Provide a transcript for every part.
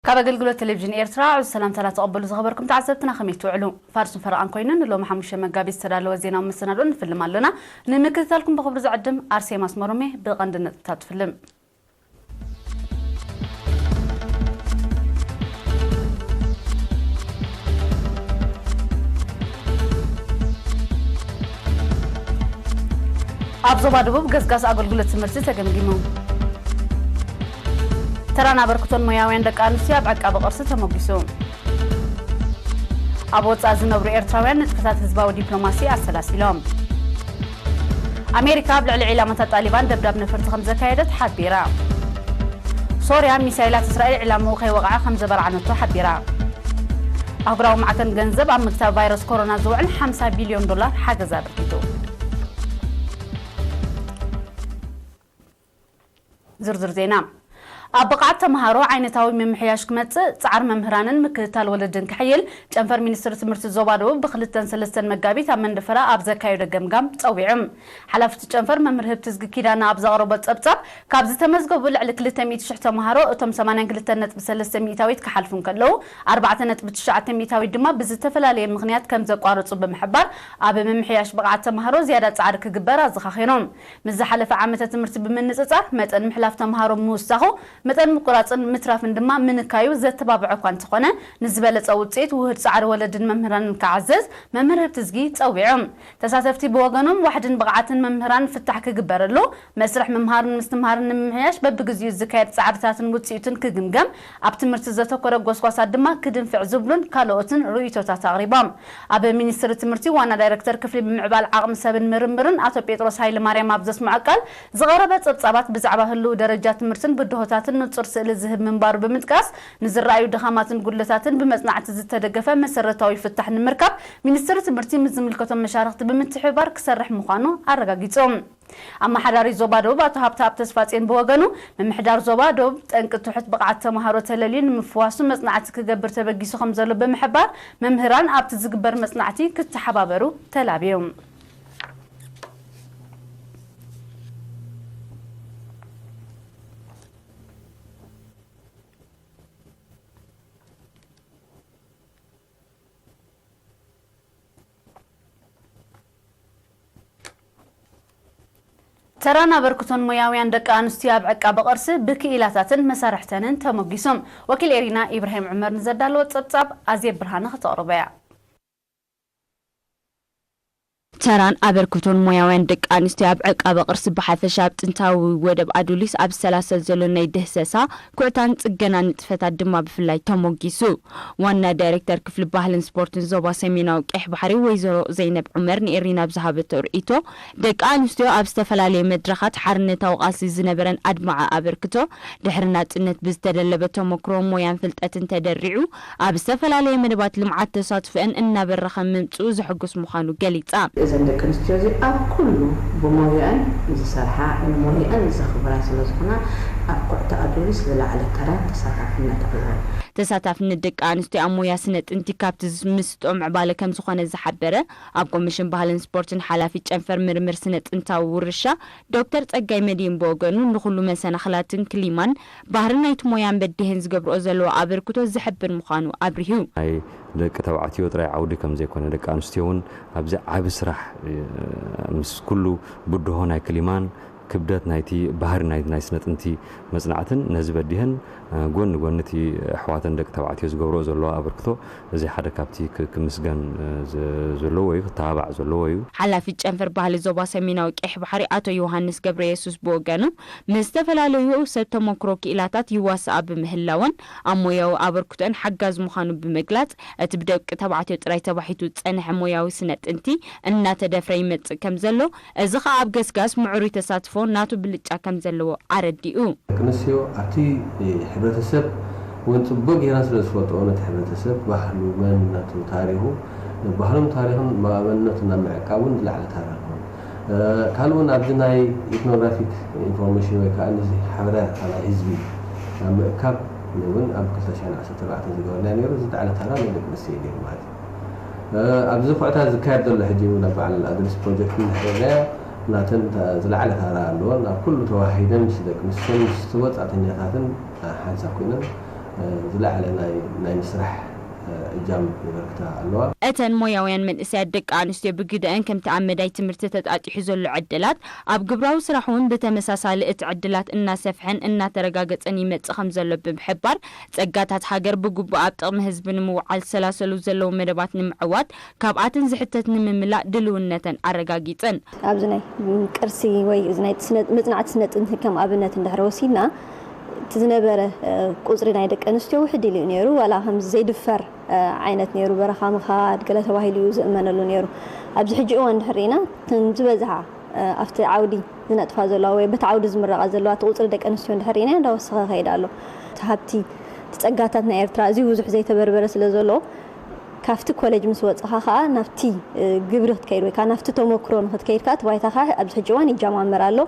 ካብ ኣገልግሎት ቴሌቪዥን ኤርትራ፣ ዕዙዝ ሰላምታና ተቐበሉ ዝኸበርኩም ተዓዘብትና፣ ከመይ ትውዕሉ? ፋርስን ፈረቓን ኮይኑ ንሎሚ ሓሙሽተ መጋቢት ዝተዳለወ ዜናዊ መሰናዶ ንፍልም ኣሎና። ንምክትታልኩም ብኽብሪ ዝዕድም ኣርሴማ ኣስመሮም እየ። ብቐንዲ ነጥብታት ፍልም። ኣብ ዞባ ደቡብ ገስጋስ ኣገልግሎት ትምህርቲ ተገምጊሙ። ተራን ኣበርክቶን ሞያውያን ደቂ ኣንስትዮ ኣብ ዕቃበ ቅርሲ ተመጒሱ። ኣብ ወጻኢ ዝነብሩ ኤርትራውያን ንጥፈታት ህዝባዊ ዲፕሎማሲ ኣሰላሲሎም። ኣሜሪካ ኣብ ልዕሊ ዒላማታት ጣሊባን ደብዳብ ነፈርቲ ከም ዘካየደት ሓቢራ። ሶርያ ሚሳይላት እስራኤል ዒላምኡ ከይወቕዐ ከም ዘበርዓነቶ ሓቢራ። ኣህጉራዊ ማዕከን ገንዘብ ኣብ ምግታእ ቫይረስ ኮሮና ዝውዕል ሓምሳ ቢልዮን ዶላር ሓገዝ ኣበርኪቱ። ዝርዝር ዜና። ኣብ ብቕዓት ተምሃሮ ዓይነታዊ ምምሕያሽ ክመጽእ፣ ጻዕሪ መምህራንን ምክትታል ወለድን ክሕይል ጨንፈር ሚኒስትሪ ትምህርቲ ዞባ ደቡብ ብክልተን ሰለስተን መጋቢት ኣብ መንደፈራ ኣብ ዘካየዶ ገምጋም ጸዊዑ። ሓላፊት ጨንፈር መምህር ህብትዝጊ ኪዳነ ኣብ ዘቕረቦ ጸብጻብ፣ ካብ ዝተመዝገቡ ልዕሊ ክልተ ሚእቲ ሽሕ ተምሃሮ እቶም ሰማንያን ክልተን ነጥቢ ሰለስተ ሚእታዊት ክሓልፉ እንከለዉ፣ ኣርባዕተ ነጥቢ ትሽዓተ ሚእታዊት ድማ ብዝተፈላለየ ምኽንያት ከም ዘቋረጹ ብምሕባር፣ ኣብ ምምሕያሽ ብቕዓት ተምሃሮ ዝያዳ ጻዕሪ ክግበር ኣዘኻኺሮም። ምስ ዝሓለፈ ዓመተ ትምህርቲ ብምንጽጻር፣ መጠን ምሕላፍ ተምሃሮ ምውሳኹ፣ መጠን ምቁራጽን ምትራፍን ድማ ምንካዩ ዘተባብዖ እኳ እንተኾነ፣ ንዝበለጸ ውጽኢት ውሁድ ጻዕሪ ወለድን መምህራንን ክዓዘዝ መምህር ህብትዝጊ ጸዊዑ። ተሳተፍቲ ብወገኖም፣ ዋሕድን ብቕዓትን መምህራን ፍታሕ ክግበረሉ፣ መስርሕ ምምሃርን ምስትምሃርን ንምምሕያሽ በብግዚኡ ዝካየድ ጻዕርታትን ውጽኢቱን ክግምገም፣ ኣብ ትምህርቲ ዘተኮረ ጎስጓሳት ድማ ክድንፍዕ ዝብሉን ካልኦትን ርእይቶታት ኣቕሪቦም። ኣብ ሚኒስትሪ ትምህርቲ ዋና ዳይሬክተር ክፍሊ ምምዕባል ዓቕሚ ሰብን ምርምርን ኣቶ ጴጥሮስ ሃይለማርያም ኣብ ዘስምዖ ቃል፣ ዝቐረበ ጸብጻባት ብዛዕባ ህልው ደረጃ ትምህርትን ብድሆታትን ንጹር ስእሊ ዝህብ ምንባሩ ብምጥቃስ፣ ንዝረኣዩ ድኻማትን ጉድለታትን ብመጽናዕቲ ዝተደገፈ መሰረታዊ ፍታሕ ንምርካብ፣ ሚኒስትሪ ትምህርቲ ምስ ዝምልከቶም መሻርኽቲ ብምትሕብባር ክሰርሕ ምዃኑ ኣረጋጊጹ። ኣመሓዳሪ ዞባ ደቡብ ኣቶ ሃብተኣብ ተስፋጽዮን ብወገኑ፣ ምምሕዳር ዞባ ደቡብ ጠንቂ ትሑት ብቕዓት ተምሃሮ ተለልዩ ንምፍዋሱ መጽናዕቲ ክገብር ተበጊሱ ከም ዘሎ ብምሕባር፣ መምህራን ኣብቲ ዝግበር መጽናዕቲ ክተሓባበሩ ተላብዩ። ተራን ኣበርክቶን ሞያውያን ደቂ ኣንስትዮ ኣብ ዕቃበ ቅርሲ ብክኢላታትን መሳርሕተንን ተሞጊሶም። ወኪል ኤሪና ኢብራሂም ዑመር ንዘዳለወ ጸብጻብ ኣዜብ ብርሃነ ከተቕርቦ እያ። ተራን ኣበርክቶን ሞያውያን ደቂ ኣንስትዮ ኣብ ዕቃበ ቅርሲ ብሓፈሻ ኣብ ጥንታዊ ወደብ ኣዱሊስ ኣብ ዝሰላሰል ዘሎ ናይ ድህሰሳ፣ ኩዕታን ጽገና ንጥፈታት ድማ ብፍላይ ተሞጊሱ። ዋና ዳይሬክተር ክፍሊ ባህልን ስፖርትን ዞባ ሰሜናዊ ቀይሕ ባሕሪ ወይዘሮ ዘይነብ ዑመር ንኤሪና ብዝሃበቶ ርእይቶ፣ ደቂ ኣንስትዮ ኣብ ዝተፈላለየ መድረኻት ሓርነታዊ ቃልሲ ዝነበረን ኣድማዒ ኣበርክቶ፣ ድሕሪ ናጽነት ብዝተደለበ ተመክሮ፣ ሞያን ፍልጠትን ተደሪዑ፣ ኣብ ዝተፈላለየ መደባት ልምዓት ተሳትፎአን እናበረኸ ምምጽኡ ዘሐጉስ ምዃኑ ገሊጻ። እዘን ደቂ ኣንስትዮ እዚ ኣብ ኩሉ ብሞያኣን ዝሰርሓ፣ ንሞያኣን ዘኽብራ ስለ ዝኾና፣ ኣብ ኩዕታ ኣዱሊስ ዝለዓለ ተራን ተሳታፍነት ኣለወን። ተሳታፍነት ደቂ ኣንስትዮ ኣብ ሞያ ስነ ጥንቲ ካብቲ ዝምስጦ ምዕባለ ከም ዝኾነ ዝሓበረ ኣብ ኮሚሽን ባህልን ስፖርትን ሓላፊ ጨንፈር ምርምር ስነ ጥንታዊ ውርሻ ዶክተር ጸጋይ መድህን ብወገኑ፣ ንኹሉ መሰናኽላትን ክሊማን ባህሪ ናይቲ ሞያን በዲሀን ዝገብርኦ ዘለዋ ኣበርክቶ ዘሕብር ምዃኑ ኣብሪሁ። ናይ ደቂ ተባዕትዮ ጥራይ ዓውዲ ከም ዘይኮነ፣ ደቂ ኣንስትዮ እውን ኣብዚ ዓቢ ስራሕ፣ እ፣ ምስ ኩሉ ብድሆ ናይ ክሊማን ክብደት ናይቲ ባህሪ ናይ፣ ናይ ስነ ጥንቲ መጽናዕትን ነዚ በዲሀን፣ እ፣ ጎኒ ጎኒ እቲ ኣሕዋተን ደቂ ተባዕትዮ ዝገብርኦ ዘለዋ ኣበርክቶ፣ እዚ ሓደ ካብቲ ክ-፣ ክምስገን፣ እ፣ ዘ-፣ ዘለዎ እዩ፣ ክተባባዕ ዘለዎ እዩ። ሓላፊ ጨንፈር ባህሊ ዞባ ሰሜናዊ ቀይሕ ባሕሪ ኣቶ ዮሃንስ ገብረየሱስ ብወገኑ፣ ምስ ዝተፈላለዩ ሰብ ተመክሮ ክኢላታት ይዋስኣ ብምህላወን፣ ኣብ ሞያዊ ኣበርክቶን ሓጋዚ ምዃኑ ብምግላጽ፣ እቲ ብደቂ ተባዕትዮ ጥራይ ተባሒቱ ዝጸንሐ ሞያዊ ስነ ጥንቲ እናተደፍረ ይመጽእ ከም ዘሎ፣ እዚ ኸኣ ኣብ ገስጋስ ምዕሩይ ተሳትፎ ናቱ ብልጫ ከም ዘለዎ ኣረዲኡ። ደቂ ኣንስትዮ ኣብቲ ሕብረተሰብ እውን ጽቡቕ ጌረን ስለ ዝፈልጥኦ፣ ነቲ ሕብረተሰብ ባህሉ፣ መንነቱ፣ ታሪኹ፣ ባህሉን ታሪኹን መንነቱን ኣብ ምዕቃብ እውን ዝለዓለ ተራ ኣለወን። እ፣ ካልእ እውን ኣብዚ ናይ ኢትኖግራፊክ ኢንፎርሜሽን ወይ ከዓ ነዚ ሓበሬታ ናይ ህዝቢ ኣብ ምእካብ እውን ኣብ ክልተ ሽሕን ዓሰርተ ኣርባዕተን ዝገበርናዮ ነይሩ፣ ዝለዓለ ተራ ናይ ደቂ ኣንስትዮ እዩ ነይሩ ማለት እዩ። እ፣ ኣብዚ ኩዕታ ዝካየድ ዘሎ ሕጂ እውን ኣብ በዓል ኣድሪስ ፕሮጀክት እንድሕር ሪኣ ናተን ተ-፣ ዝለዓለ ተራ ኣለወን። ኣብ ኩሉ ተዋሂደን ምስ ደቂ ኣንስትዮን ምስ ወጻእተኛታትን፣ እ፣ ሓንሳብ ኮይነን ዝለዓለ ናይ ናይ ምስራሕ እጃም የበርክታ ኣለዋ። እተን ሞያውያን መንእሰያት ደቂ ኣንስትዮ ብግደአን ከምቲ ኣብ መዳይ ትምህርቲ ተጣጢሑ ዘሎ ዕድላት ኣብ ግብራዊ ስራሕ እውን ብተመሳሳሊ እቲ ዕድላት እናሰፍሐን እናተረጋገጸን ይመጽእ ከምዘሎ ብምሕባር ጸጋታት ሃገር ብግቡእ ኣብ ጥቕሚ ህዝቢ ንምውዓል ዝሰላሰሉ ዘለዉ መደባት ንምዕዋት ካብኣተን ዝሕተት ንምምላእ ድልውነተን ኣረጋጊጸን። ኣብዚ ናይ ቅርሲ ወይ እዚ ናይ ስነ- መጽናዕቲ ስነ ጥንቲ ከም ኣብነት እንድሕር ወሲድና እቲ ዝነበረ ቁፅሪ ናይ ደቂ ኣንስትዮ ውሕድ ኢሉ እዩ ነይሩ። ዋላ ከምዚ ዘይድፈር ዓይነት ነይሩ፣ በረኻ ምኻድ ገለ ተባሂሉ እዩ ዝእመነሉ ነይሩ። ኣብዚ ሕጂ እዋን እንድሕር ርኢና እተን ዝበዝሓ ኣብቲ ዓውዲ ዝነጥፋ ዘለዋ ወይ በቲ ዓውዲ ዝምረቓ ዘለዋ እቲ ቁፅሪ ደቂ ኣንስትዮ እንድሕር ርኢና እንዳወሰኸ ይኸይድ ኣሎ። እቲ ሃብቲ እቲ ፀጋታት ናይ ኤርትራ እዚ ብዙሕ ዘይተበርበረ ስለ ዘሎ ካብቲ ኮሌጅ ምስ ወፅኻ ከዓ ናብቲ ግብሪ ክትከይድ ወይ ከዓ ናብቲ ተመክሮ ንክትከይድ ከዓ እቲ ባይታ ከዓ ኣብዚ ሕጂ እዋን ይጀማመር ኣሎ።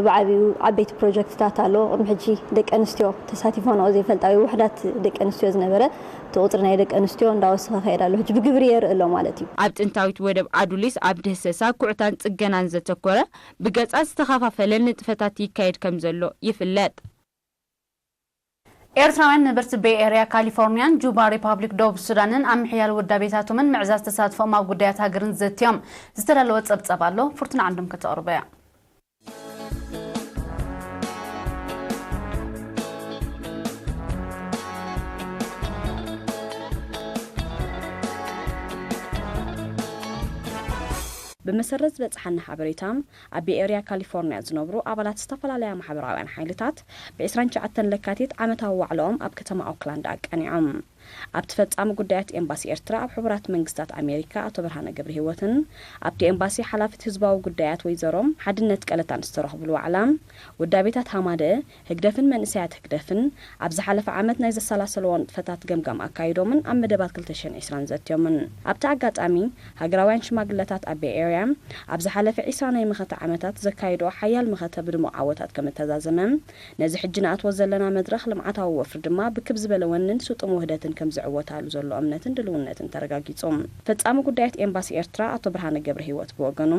ብዓብዩ ዓበይቲ ፕሮጀክትታት ኣሎ። ቅድሚ ሕጂ ደቂ ኣንስትዮ ተሳቲፈንኦ ዘይፈልጣ ወይ ውሕዳት ደቂ ኣንስትዮ ዝነበረ እቲ ቁፅሪ ናይ ደቂ ኣንስትዮ እንዳወሰኸ ይኸይድ ኣሎ። ሕጂ ብግብሪ የርኢ ኣሎ ማለት እዩ። ኣብ ጥንታዊት ወደብ ኣዱሊስ ኣብ ድህሰሳ፣ ኩዕታን ፅገናን ዘተኮረ ብገፃ ዝተኸፋፈለ ንጥፈታት ይካየድ ከምዘሎ ይፍለጥ። ኤርትራውያን ነበርቲ ቤይ ኤርያ ካሊፎርንያን ጁባ ሪፓብሊክ ደቡብ ሱዳንን ኣብ ምሕያል ውዳቤታቶምን ምዕዛዝ ተሳትፎኦም ኣብ ጉዳያት ሃገርን ዘትዮም ዝተዳለወ ጸብጻብ ኣሎ። ፍርቱና ዓንዶም ከተቕርቦ እያ። ብመሰረት ዝበጽሓና ሓበሬታ፣ ኣብ ቤይ ኤርያ ካሊፎርንያ ዝነብሩ ኣባላት ዝተፈላለያ ማሕበራውያን ሓይልታት፣ ብ ዕስራን ትሽዓተን ለካቲት ዓመታዊ ዋዕላኦም ኣብ ከተማ ኦክላንድ ኣቃኒዖም። ኣብቲ ፈጻሚ ጉዳያት ኤምባሲ ኤርትራ ኣብ ሕቡራት መንግስታት ኣሜሪካ ኣቶ ብርሃነ ገብረሂወትን ኣብቲ ኤምባሲ ሓላፊት ህዝባዊ ጉዳያት ወይዘሮ ሓድነት ቀለታን ዝተረኽብሉ ዋዕላ፣ ውዳቤታት ሃማደእ ህግደፍን መንእሰያት ህግደፍን ኣብ ዝሓለፈ ዓመት ናይ ዘሰላሰልዎ ንጥፈታት ገምጋም ኣካይዶምን ኣብ መደባት ክልተ ሽሕን ዕስራን ዘትዮምን። ኣብቲ ኣጋጣሚ፣ ሃገራውያን ሽማግለታት ኣብ ቤይ ኤርያ ኣብ ዝሓለፈ ዕስራ ናይ መኸተ ዓመታት ዘካየድኦ ሓያል መኸተ ብድሙቕ ዓወታት ከም እተዛዘመ፣ ነዚ ሕጂ ንኣትዎ ዘለና መድረኽ ልምዓታዊ ወፍሪ ድማ ብክብ ዝበለ ወንን ስጡም ውህደትን ከም ዝዕወታሉ ዘሎ እምነትን ድልውነትን ተረጋጊጹ። ፈጻሚ ጉዳያት ኤምባሲ ኤርትራ ኣቶ ብርሃነ ገብረሂወት ብወገኑ፣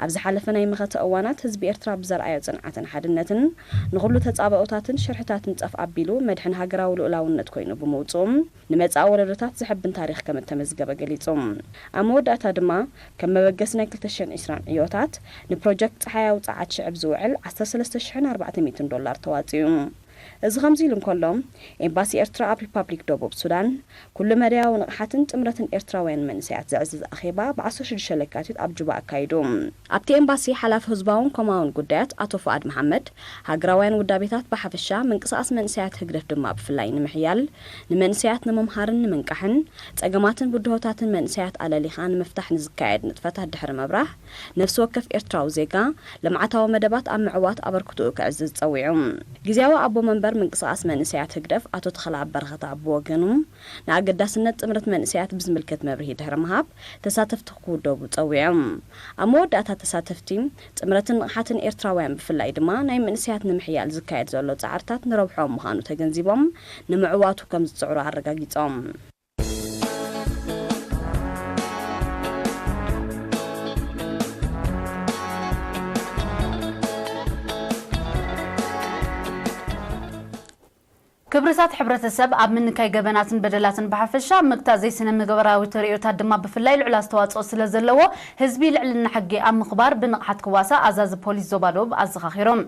ኣብ ዝሓለፈ ናይ መኸተ እዋናት ህዝቢ ኤርትራ ብዘርኣዮ ጽንዓትን ሓድነትን፣ ንኹሉ ተጻብኦታትን ሽርሕታትን ጸፍ ኣቢሉ መድሕን ሃገራዊ ልኡላውነት ኮይኑ ብምውጽኡ፣ ንመጻኢ ወለዶታት ዘሐብን ታሪኽ ከም እተመዝገበ ገሊጹ። ኣብ መወዳእታ ድማ፣ ከም መበገሲ ናይ ክልተ ሽሕን ዕስራን ዕዮታት፣ ንፕሮጀክት ጸሓያዊ ጸዓት ሽዕብ ዝውዕል ዓሰርተ ሰለስተ ሽሕን ኣርባዕተ ሚእትን ዶላር ተዋጺኡ። እዚ ከምዚ ኢሉ እንከሎ፣ ኤምባሲ ኤርትራ ኣብ ሪፓብሊክ ደቡብ ሱዳን፣ ኩሉ መዳያዊ ንቕሓትን ጥምረትን ኤርትራውያን መንእሰያት ዘዕዝዝ ኣኼባ ብ ዓሰርተ ሽዱሽተ ለካቲት ኣብ ጁባ ኣካይዱ። ኣብቲ ኤምባሲ ሓላፊ ህዝባውን ኮማውን ጉዳያት ኣቶ ፉኣድ መሓመድ፣ ሃገራውያን ውዳቤታት ብሓፈሻ፣ ምንቅስቓስ መንእሰያት ህግደፍ ድማ ብፍላይ ንምሕያል፣ ንመንእሰያት ንምምሃርን ንምንቃሕን፣ ጸገማትን ብድሆታትን መንእሰያት ኣለሊኻ ንምፍታሕ ንዝካየድ ንጥፈታት ድሕሪ ምብራህ፣ ነፍሲ ወከፍ ኤርትራዊ ዜጋ ልምዓታዊ መደባት ኣብ ምዕዋት ኣበርክትኡ ከዕዝዝ ጸዊዑ። ግዝያዊ ኣቦ መንበር ምንቅስቓስ መንእሰያት ህግደፍ ኣቶ ተኽለኣብ በረኸት ብወገኑ፣ ንኣገዳስነት ጥምረት መንእሰያት ብዝምልከት መብርሂ ድሕሪ ምሃብ፣ ተሳተፍቲ ክውደቡ ጸዊዖም። ኣብ መወዳእታ ተሳተፍቲ፣ ጥምረትን ንቕሓትን ኤርትራውያን ብፍላይ ድማ ናይ መንእሰያት ንምሕያል ዝካየድ ዘሎ ጻዕርታት ንረብሕኦም ምዃኑ ተገንዚቦም፣ ንምዕዋቱ ከም ዝጽዕሩ ኣረጋጊጾም። ክብርታት ሕብረተሰብ ኣብ ምንካይ ገበናትን በደላትን ብሓፈሻ፣ ኣብ ምግታእ ዘይስነ ምግባራዊ ተርእዮታት ድማ ብፍላይ ልዑል ኣስተዋፅኦ ስለ ዘለዎ፣ ህዝቢ ልዕልና ሕጊ ኣብ ምኽባር ብንቕሓት ክዋሳእ ኣዛዚ ፖሊስ ዞባ ደቡብ ኣዘኻኺሮም።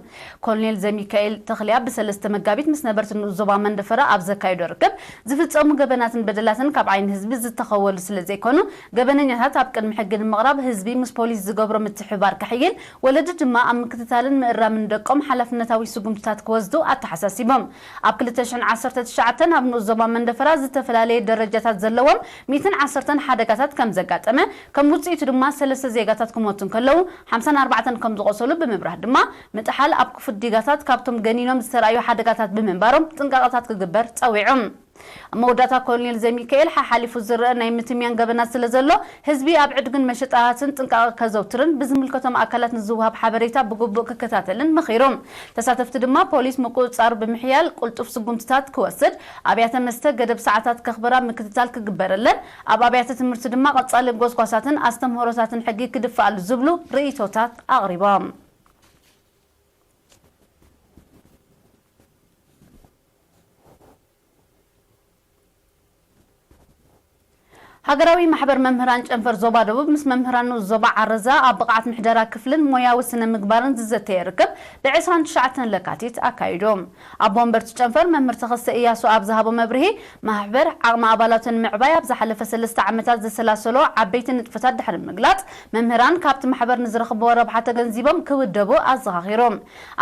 ኮሎኔል ዘሚካኤል ተኽልያ ብሰለስተ መጋቢት ምስ ነበርቲ ንኡስ ዞባ መንደፈራ ኣብ ዘካየዶ ርክብ፣ ዝፍጸሙ ገበናትን በደላትን ካብ ዓይኒ ህዝቢ ዝተኸወሉ ስለ ዘይኮኑ፣ ገበነኛታት ኣብ ቅድሚ ሕጊ ንምቕራብ ህዝቢ ምስ ፖሊስ ዝገብሮ ምትሕብባር ከሕይል፣ ወለዲ ድማ ኣብ ምክትታልን ምእራምን ደቆም ሓላፍነታዊ ስጉምትታት ክወስዱ ኣተሓሳሲቦም። ኣብ ክልተ ሽሕን ዓሰርተ ትሽዓተን ኣብ ንኡስ ዞባ መንደፈራ ዝተፈላለየ ደረጃታት ዘለዎም ሚእትን ዓሰርተን ሓደጋታት ከም ዘጋጠመ፣ ከም ውጽኢቱ ድማ ሰለስተ ዜጋታት ክሞቱ እንከለዉ፣ ሓምሳን ኣርባዕተን ከም ዝቖሰሉ ብምብራህ ድማ፣ ምጥሓል ኣብ ክፉት ዲጋታት ካብቶም ገኒኖም ዝተራእዩ ሓደጋታት ብምንባሮም ጥንቃቐታት ክግበር ጸዊዖም። ኣብ መወዳእታ ኮሎኔል ዘሚካኤል፣ ሓሓሊፉ ዝረአ ናይ ምትምያን ገበናት ስለ ዘሎ፣ ህዝቢ ኣብ ዕድግን መሸጣታትን ጥንቃቐ ከዘውትርን ብዝምልከቶም ኣካላት ንዝወሃብ ሓበሬታ ብግቡእ ክከታተልን መኺሩ። ተሳተፍቲ ድማ ፖሊስ ምቁጽጻሩ ብምሕያል ቅልጡፍ ስጉምትታት ክወስድ፣ ኣብያተ መስተ ገደብ ሰዓታት ከኽብራ ምክትታል ክግበረለን፣ ኣብ ኣብያተ ትምህርቲ ድማ ቀጻሊ ጎስጓሳትን ኣስተምህሮታትን ሕጊ ክድፈኣሉ ዝብሉ ርእይቶታት ኣቕሪቦም። ሃገራዊ ማሕበር መምህራን ጨንፈር ዞባ ደቡብ ምስ መምህራን ንኡስ ዞባ ዓረዛ ኣብ ብቕዓት ምሕደራ ክፍልን ሞያዊ ስነ ምግባርን ዝዘተየ ርክብ ብ ዕስራን ትሽዓተን ለካቲት ኣካይዱ። ኣቦ ወንበር እቲ ጨንፈር መምህር ተኸስተ እያሱ ኣብ ዝሃቦ መብርሂ፣ ማሕበር ዓቕሚ ኣባላቱ ንምዕባይ ኣብ ዝሓለፈ ሰለስተ ዓመታት ዘሰላሰሎ ዓበይቲ ንጥፈታት ድሕሪ ምግላጽ፣ መምህራን ካብቲ ማሕበር ንዝረኽብዎ ረብሓ ተገንዚቦም ክውደቡ ኣዘኻኺሩ።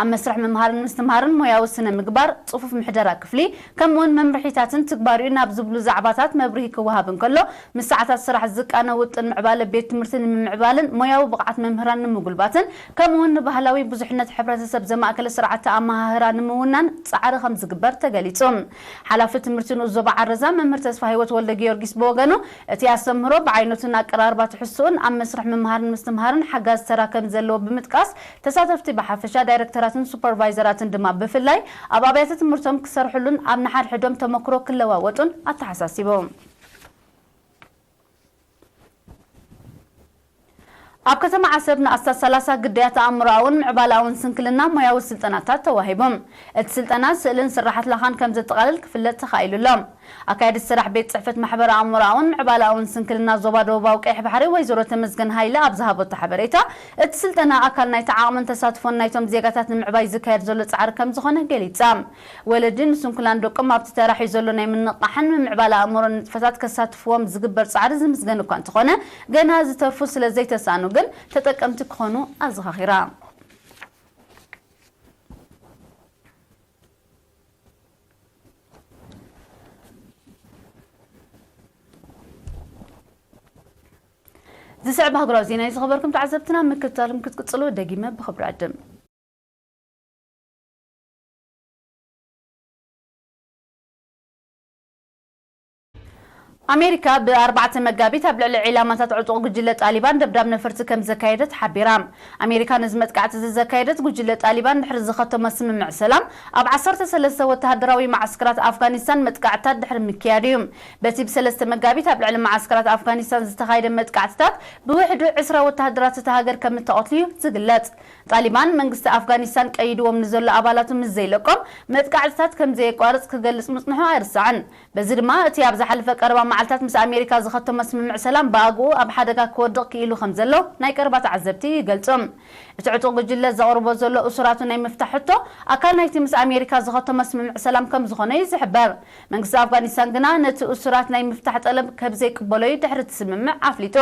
ኣብ መስርሕ ምምሃርን ምስትምሃርን ሞያዊ ስነ ምግባር፣ ጽፉፍ ምሕደራ ክፍሊ፣ ከምኡውን መምርሒታትን ትግባሪኡ ናብ ዝብሉ ዛዕባታት መብርሂ ክወሃብ እንከሎ፣ ምስ ሰዓታት ስራሕ ዝቃነ ውጥን ምዕባለ ቤት ትምህርቲ ንምምዕባልን ሞያዊ ብቕዓት መምህራን ንምጉልባትን፣ ከምኡውን ንባህላዊ ብዙሕነት ሕብረተሰብ ዘማእከለ ስርዓተ ኣመሃህራ ንምውናን ጻዕሪ ከም ዝግበር ተገሊጹ። ሓላፊ ትምህርቲ ንኡስ ዞባ ዓረዛ መምህር ተስፋ ህይወት ወልደ ጊዮርጊስ ብወገኑ፣ እቲ ኣስተምህሮ ብዓይነቱን ኣቀራርባ ትሕዝቶኡን ኣብ መስርሕ ምምሃርን ምስትምሃርን ሓጋዚ ተራ ከም ዘለዎ ብምጥቃስ፣ ተሳተፍቲ ብሓፈሻ፣ ዳይረክተራትን ሱፐርቫይዘራትን ድማ ብፍላይ ኣብ ኣብያተ ትምህርቶም ክሰርሕሉን ኣብ ንሓድሕዶም ተመክሮ ክለዋወጡን ኣተሓሳሲቡ። ኣብ ከተማ ዓሰብ ንኣስታት ሰላሳ ግዳያት ኣእምሮኣውን ምዕባለኣውን ስንክልና ሞያዊ ስልጠናታት ተዋሂቦም። እቲ ስልጠና ስእልን ስራሓት ላኻን ከም ዘጠቓልል ክፍለጥ ተኻኢሉ ኣሎ። ኣካያዲት ስራሕ ቤት ጽሕፈት ማሕበረ ኣእምሮኣውን ምዕባለኣውን ስንክልና ዞባ ደቡባዊ ቀይሕ ባሕሪ ወይዘሮ ተመስገን ሃይለ ኣብ ዝሃበቶ ሓበሬታ፣ እቲ ስልጠና ኣካል ናይቲ ዓቕምን ተሳትፎን ናይቶም ዜጋታት ንምዕባይ ዝካየድ ዘሎ ጻዕሪ ከም ዝኾነ ገሊጻ። ወለዲ ንስንኩላን ደቆም ኣብቲ ተራሕዩ ዘሎ ናይ ምንቕቓሕን ምምዕባል ኣእምሮን ንጥፈታት ከሳትፍዎም ዝግበር ጻዕሪ ዝምስገን እኳ እንተኾነ፣ ገና ዝተርፉ ስለ ዘይተሳእኑ ግን ተጠቀምቲ ክኾኑ ኣዘኻኺራ። ዝስዕብ ሃገራዊ ዜና እዩ ዝኸበርኩም ተዓዘብትና፣ ምክትታልኩም ክትቅጽሉ ደጊመ ብኽብሪ ዕድም። ኣሜሪካ ብኣርባዕተ መጋቢት ኣብ ልዕሊ ዒላማታት ዕጡቕ ጉጅለ ጣሊባን ደብዳብ ነፈርቲ ከም ዘካየደት ሓቢራ። ኣሜሪካ ነዚ መጥቃዕቲ እዚ ዘካየደት ጉጅለ ጣሊባን ድሕሪ ዝኸተሞ ስምምዕ ሰላም ኣብ ዓሰርተ ሰለስተ ወተሃደራዊ መዓስከራት ኣፍጋኒስታን መጥቃዕትታት ድሕሪ ምክያድ እዩ። በቲ ብሰለስተ መጋቢት ኣብ ልዕሊ መዓስከራት ኣፍጋኒስታን ዝተኻየደ መጥቃዕትታት ብውሕዱ ዕስራ ወተሃደራት እታ ሃገር ከም እተቐትሉ እዩ ዝግለጽ። ጣሊባን መንግስቲ ኣፍጋኒስታን ቀይድዎም ንዘሎ ኣባላቱ ምስ ዘይለቆም መጥቃዕትታት ከም ዘየቋርጽ ክገልጽ ምጽንሑ ኣይርሳዕን። በዚ ድማ እቲ ኣብ ዝሓለፈ ቀረባ መዓልታት ምስ ኣሜሪካ ዝኸተሞ ስምምዕ ሰላም ብኣግኡ ኣብ ሓደጋ ክወድቕ ክኢሉ ከም ዘሎ ናይ ቀረባ ተዓዘብቲ ይገልጹ። እቲ ዕጡቕ ጉጅለ ዘቕርቦ ዘሎ እሱራቱ ናይ ምፍታሕ ሕቶ ኣካል ናይቲ ምስ ኣሜሪካ ዝኸተሞ ስምምዕ ሰላም ከም ዝኾነ እዩ ዝሕበር። መንግስቲ ኣፍጋኒስታን ግና ነቲ እሱራት ናይ ምፍታሕ ጠለብ ከም ዘይቅበሎ እዩ ድሕሪ እቲ ስምምዕ ኣፍሊጡ።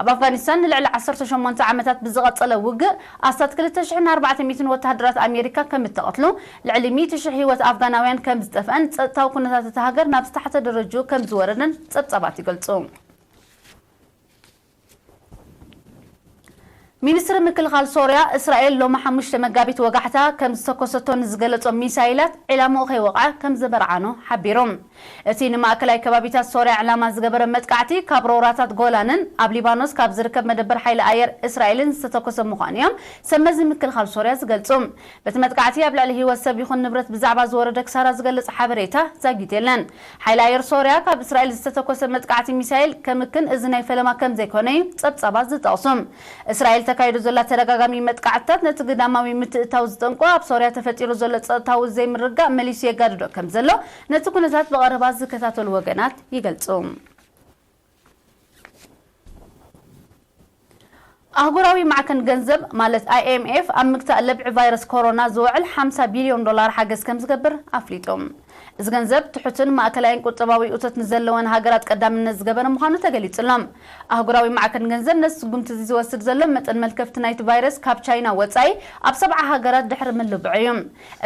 ኣብ ኣፍጋኒስታን ንልዕሊ ዓሰርተ ሸሞንተ ዓመታት ብዝቐጸለ ውግእ ኣስታት ክልተ ሽሕን ኣርባዕተ ሚእትን ወተሃደራት ኣሜሪካ ከም እተቐትሉ፣ ልዕሊ ሚእቲ ሽሕ ህይወት ኣፍጋናውያን ከም ዝጠፍአን ጸጥታዊ ኩነታት እታ ሃገር ናብ ዝተሓተ ደረጅኡ ከም ዝወረደን ጸብጻባት ይገልጹ። ሚኒስትሪ ምክልኻል ሶርያ፣ እስራኤል ሎሚ ሓሙሽተ መጋቢት ወጋሕታ ከም ዝተኮሰቶ ንዝገለጾ ሚሳይላት ዒላምኡ ከይወቕዐ ከም ዘበርዓኖ ሓቢሩ። እቲ ንማእከላይ ከባቢታት ሶርያ ዕላማ ዝገበረ መጥቃዕቲ፣ ካብ ሮራታት ጎላንን ኣብ ሊባኖስ ካብ ዝርከብ መደበር ሓይሊ ኣየር እስራኤልን ዝተተኮሰ ምዃኑ እዮም ሰመዚ ምክልኻል ሶርያ ዝገልጹ። በቲ መጥቃዕቲ ኣብ ልዕሊ ህይወት ሰብ ይኹን ንብረት ብዛዕባ ዝወረደ ክሳራ ዝገልጽ ሓበሬታ ዛጊት የለን። ሓይሊ ኣየር ሶርያ ካብ እስራኤል ዝተተኮሰ መጥቃዕቲ ሚሳይል ከምክን እዚ ናይ ፈለማ ከም ዘይኮነ እዩ ጸብጻባት ዝጠቕሱ። እስራኤል ተካይዶ ዘላ ተደጋጋሚ መጥቃዕትታት ነቲ ግዳማዊ ምትእታው ዝጠንቆ ኣብ ሶርያ ተፈጢሩ ዘሎ ጸጥታዊ ዘይምርግጋእ መሊሱ የጋድዶ ከም ዘሎ ነቲ ኩነታት ብቐረባ ዝከታተሉ ወገናት ይገልጹ። ኣህጉራዊ ማዕከን ገንዘብ ማለት ኣይ ኤም ኤፍ ኣብ ምግታእ ለብዒ ቫይረስ ኮሮና ዝውዕል ሓምሳ ቢልዮን ዶላር ሓገዝ ከም ዝገብር ኣፍሊጡ። እዚ ገንዘብ ትሑትን ማእከላይን ቁጠባዊ እቶት ንዘለወን ሃገራት ቀዳምነት ዝገበረ ምዃኑ ተገሊጹ ኣሎ። ኣህጉራዊ ማዕከን ገንዘብ ነዚ ስጉምቲ እዚ ዝወስድ ዘሎ መጠን መልከፍቲ ናይቲ ቫይረስ ካብ ቻይና ወጻኢ ኣብ ሰብዓ ሃገራት ድሕሪ ምልብዑ እዩ።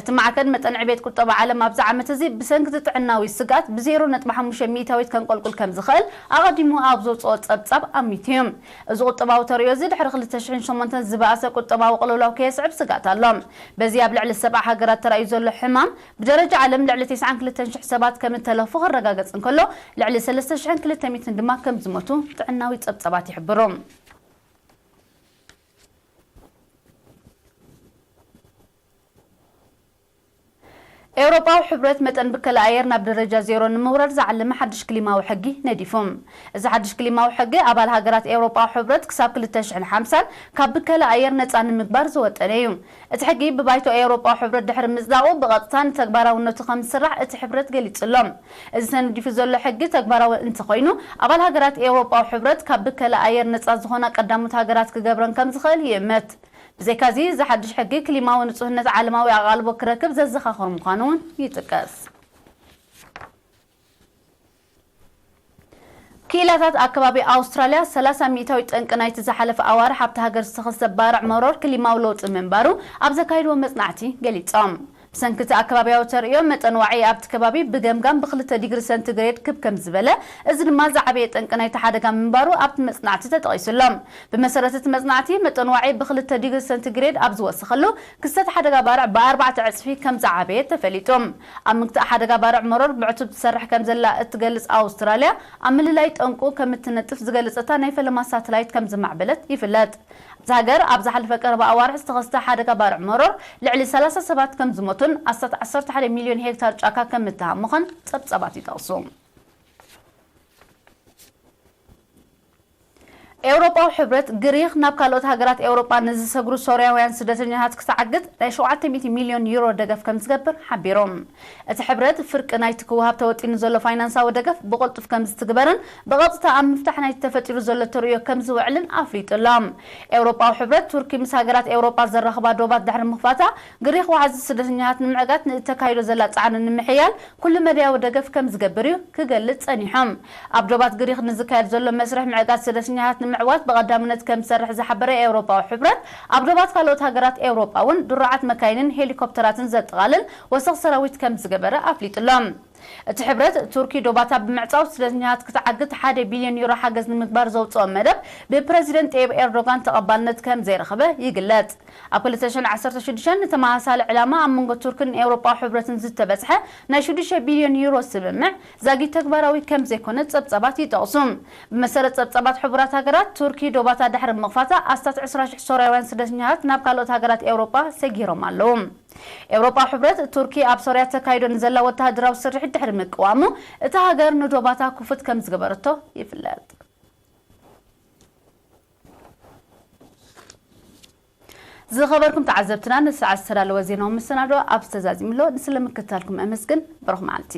እቲ ማዕከን መጠን ዕቤት ቁጠባ ዓለም ኣብዚ ዓመት እዚ ብሰንኪ እቲ ጥዕናዊ ስግኣት ብዜሮ ነጥቢ ሓሙሽተ ሚእታዊት ከንቆልቁል ከም ዝኽእል ኣቐዲሙ ኣብ ዘውጽኦ ጸብጻብ ኣሚቱ እዩ። እዚ ቁጠባዊ ተርእዮ እዚ ድሕሪ ክልተ ሽሕን ሸሞንተን ዝበኣሰ ቁጠባዊ ቅልውላው ከየስዕብ ስግኣት ኣሎ። በዚ ኣብ ልዕሊ ሰብዓ ሃገራት ተራእዩ ዘሎ ሕማም ብደረጃ ዓለም ልዕሊ ተስዓን ክልተን ሽሕ ሰባት ከም እተለፉ ክረጋገጽ እንከሎ፣ ልዕሊ ሰለስተ ሽሕን ክልተ ሚእትን ድማ ከም ዝሞቱ ጥዕናዊ ጸብጻባት ይሕብሩ። ኤውሮጳዊ ሕብረት መጠን ብከለ ኣየር ናብ ደረጃ ዜሮ ንምውራድ ዝዓለመ ሓድሽ ክሊማዊ ሕጊ ነዲፉ። እዚ ሓድሽ ክሊማዊ ሕጊ ኣባል ሃገራት ኤውሮጳዊ ሕብረት ክሳብ ክልተ ሽሕን ሓምሳን ካብ ብከለ ኣየር ነጻ ንምግባር ዝወጠነ እዩ። እቲ ሕጊ ብባይቶ ኤውሮጳዊ ሕብረት ድሕሪ ምጽዳቑ ብቐጥታ ንተግባራውነቱ ከም ዝስራሕ እቲ ሕብረት ገሊጹ ኣሎ። እዚ ተነዲፉ ዘሎ ሕጊ ተግባራዊ እንተኾይኑ ኣባል ሃገራት ኤውሮጳዊ ሕብረት ካብ ብከለ ኣየር ነጻ ዝኾና ቀዳሞት ሃገራት ክገብረን ከም ዝኽእል ይእመት። ብዘይካዚ፣ እዚ ሓድሽ ሕጊ ክሊማዊ ንጹህነት ዓለማዊ ኣቓልቦ ክረክብ ዘዘኻኽር ምዃኑ እውን ይጥቀስ። ክኢላታት ኣከባቢ ኣውስትራልያ ሰላሳ ሚእታዊ ጠንቂ ናይቲ ዝሓለፈ ኣዋርሕ ኣብቲ ሃገር ዝተኸስተ ባርዕ መሮር ክሊማዊ ለውጢ ምንባሩ ኣብ ዘካየድዎ መጽናዕቲ ገሊጾም። ብሰንኪ እቲ ኣከባብያዊ ተርእዮ መጠን ዋዒ ኣብቲ ከባቢ ብገምጋም ብክልተ ዲግሪ ሰንቲግሬድ ክብ ከም ዝበለ፣ እዚ ድማ ዝዓበየ ጠንቂ ናይቲ ሓደጋ ምንባሩ ኣብቲ መጽናዕቲ ተጠቒሱ ኣሎ። ብመሰረት እቲ መጽናዕቲ መጠን ዋዒ ብክልተ ዲግሪ ሰንቲግሬድ ኣብ ዝወሰኸሉ ክስተት ሓደጋ ባርዕ ብኣርባዕተ ዕጽፊ ከም ዝዓበየ ተፈሊጡ። ኣብ ምግታእ ሓደጋ ባርዕ መሮር ብዕቱብ ትሰርሕ ከም ዘላ እትገልጽ ኣውስትራልያ ኣብ ምልላይ ጠንቁ ከም እትነጥፍ ዝገልጽ እታ ናይ ፈለማ ሳተላይት ከም ዝማዕበለት ይፍለጥ። እዛ ሃገር ኣብ ዝሓለፈ ቀረባ ኣዋርሕ ዝተኸስተ ሓደጋ ባርዕ መሮር ልዕሊ ሰላሳ ሰባት ከም ዝሞቱን ኣስታት ዓሰርተ ሓደ ሚልዮን ሄክታር ጫካ ከም እተሃመኸን ጸብጻባት ይጠቕሱ። ኤውሮጳዊ ሕብረት ግሪኽ ናብ ካልኦት ሃገራት ኤውሮጳ ንዝሰግሩ ሶርያውያን ስደተኛታት ክትዓግት ናይ ሸውዓተ ሚእቲ ሚልዮን ዩሮ ደገፍ ከም ዝገብር ሓቢሮም። እቲ ሕብረት ፍርቂ ናይቲ ክወሃብ ተወጢኑ ዘሎ ፋይናንሳዊ ደገፍ ብቕልጡፍ ከም ዝትግበርን ብቐጥታ ኣብ ምፍታሕ ናይቲ ተፈጢሩ ዘሎ ተርእዮ ከም ዝውዕልን ኣፍሊጡ ኣሎ። ኤውሮጳዊ ሕብረት ቱርኪ ምስ ሃገራት ኤውሮጳ ዘራኽባ ዶባት ድሕሪ ምኽፋታ ግሪኽ ዋሕዚ ስደተኛታት ንምዕጋት ንእተካይዶ ዘላ ጻዕሪ ንምሕያል ኩሉ መዳያዊ ደገፍ ከም ዝገብር እዩ ክገልጽ ጸኒሖም። ኣብ ዶባት ግሪኽ ንዝካየድ ዘሎ መስርሕ ምዕጋት ስደተኛታት ንምዕዋት ብቐዳምነት ከም ዝሰርሕ ዝሓበረ ኤውሮጳዊ ሕብረት ኣብ ዶባት ካልኦት ሃገራት ኤውሮጳ እውን ድሩዓት መካይንን ሄሊኮፕተራትን ዘጠቓልል ወሰኽ ሰራዊት ከም ዝገበረ ኣፍሊጡ ኣሎ። እቲ ሕብረት ቱርኪ ዶባታ ብምዕጻው ስደተኛታት ክትዓግት ሓደ ቢልዮን ዩሮ ሓገዝ ንምግባር ዘውፅኦ መደብ ብፕረዚደንት ጠይብ ኤርዶጋን ተቐባልነት ከም ዘይረኸበ ይግለጽ። ኣብ ክልተ ሽሕን ዓሰርተ ሽዱሽተን ንተመሳሳሊ ዕላማ ኣብ መንጎ ቱርክን ኤውሮጳዊ ሕብረትን ዝተበጽሐ ናይ ሽዱሽተ ቢልዮን ዩሮ ስምምዕ ዛጊት ተግባራዊ ከም ዘይኮነ ጸብጻባት ይጠቕሱ። ብመሰረት ጸብጻባት ሕቡራት ሃገራት፣ ቱርኪ ዶባታ ድሕሪ ምኽፋታ ኣስታት ዕስራ ሽሕ ሶርያውያን ስደተኛታት ናብ ካልኦት ሃገራት ኤውሮጳ ሰጊሮም ኣለዉ። ኤውሮጳዊ ሕብረት ቱርኪ ኣብ ሶርያ ተካይዶ ንዘላ ወተሃደራዊ ስርሒት ድሕሪ ምቅዋሙ፣ እታ ሃገር ንዶባታ ክፉት ከም ዝገበረቶ ይፍለጥ። ዝኸበርኩም ተዓዘብትና፣ ንሰዓት ዝተዳለወ ዜናዊ መሰናዶ ኣብ ዝተዛዚምሎ፣ ንስለ ምክትታልኩም ኣመስግን። ብሩኽ መዓልቲ።